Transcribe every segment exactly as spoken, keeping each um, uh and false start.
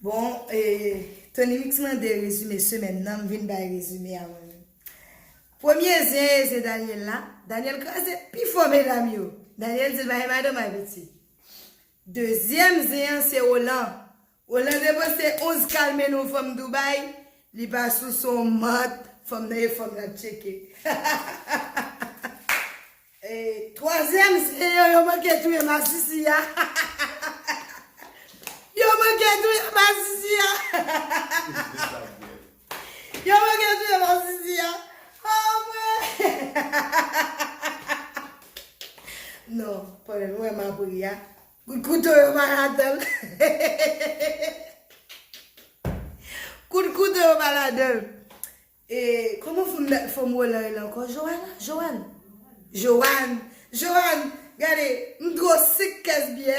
Bon, e, Tony Mix mande rezime semèn nan, m vin bay rezime a mwen menm. Premye zen, zen Daniel la. Daniel kraze pi fò medam yo. Daniel di l pa gen madanm avèti. Dezyèm zen an se Roland. Roland depanse onz K l mennen yon fanm Dubai, li pa sou son mant, fanm nan e fanm nan tcheke. E, twazyèm zen yo, yo manke touye masisi a. Yo manke touye masisi a. Yo manke touye masisi a. Oh, mwen. Non, pwoblèm, mwen m ap ri a. Kout kouto yo pa ladan l. Kout kouto yo pa ladan l. E, kòman fanm, fanm Roland rele ankò? Joanna? Joanne? Joanne. Joanne. Joanne. Gade, m dwe w senk kès byè.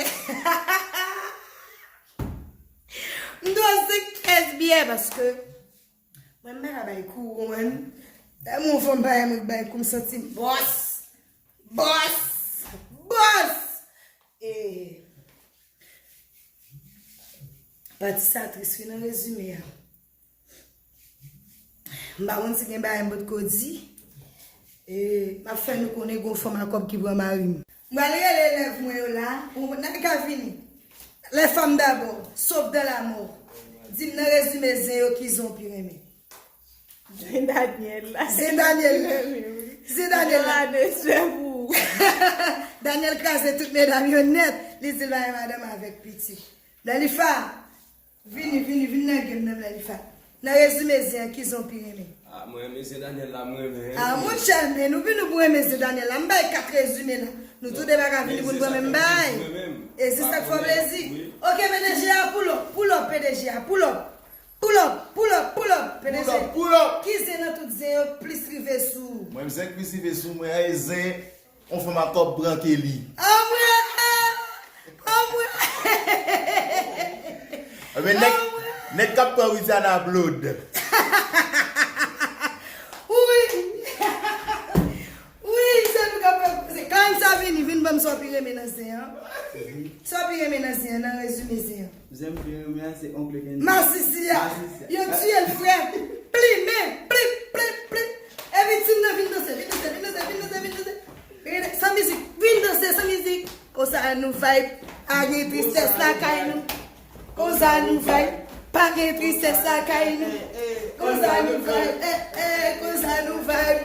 M dwe w senk kès byè paske mwen, m pa ka bay kou, ou konprann? Lè m wè yon fanm pa mwen k bay kou, m santi m bòs. Bòs. Bòs. E, pati sa tris wi nan rezime a. M pa konn si gen bagay m potko di. E, m ap fè nou konnen gon fanm a kòb ki pran mari m. M pral rele elèv mwen yo la. Ou nan ka vini. Les femmes d'abord, sauf dans la mort. Di m nan rezime zen yo ki zen w pi renmen. Zen Daniel la. Zen Daniel la. Zen Daniel la. Zen Daniel la. Daniel kraze tout medam yo nèt. Li di l pa gen madanm avèk pitit. Lalifa, vini, vini, vin nan game nan, Lalifa. Nan rezime zen an, ki zen w pi renmen? Ah, mwen renmen zen Daniel la, mwen renmen. Ah, monchè, men nou vin nou pou renmen zen Daniel la. M bay kat rezime la. Nou tou de pa ka vini pou nou pran menm bay. E se sa k fè w plezi. Ok, P D G a, pull up, pull up, P D G a, pull up. Pull up, pull up, pull up, P D G. Pull up, pull up. Ki zen nan tout zen yo plis rive sou ou? Mwen, zen k plis rive sou mwen an, e zen yon fanm a kòb branke li. Anmwey! Anmwey! Enben, nèg, nèg k ap pran Widiana Blod. Wi! Wi, se nou k ap fè koze. Kan sa vini, vin ban m sa w pi renmen nan zen an. Sa w pi renmen nan zen an, nan rezime zen an. Zen m pi renmen an se Oncle Kenny. Masisi a. Masisi a. Yo tiye l frè. Plimen. Plip, plip, plip. Epi timoun nan vin danse, vin danse, vin danse, vin danse, vin danse. Rele, san mizik, vin danse, san mizik. Konsa nou vibe. Pa gen tristès lakay nou. Konsa nou vibe. Pa gen tristès lakay nou. Konsa nou vibe. Eh, eh, konsa nou vibe.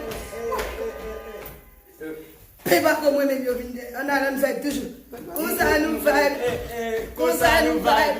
Pe pa kò mwen menm yo vin de. Ann al, ann vibe toujou. Konsa nou vibe. Konsa nou vibe.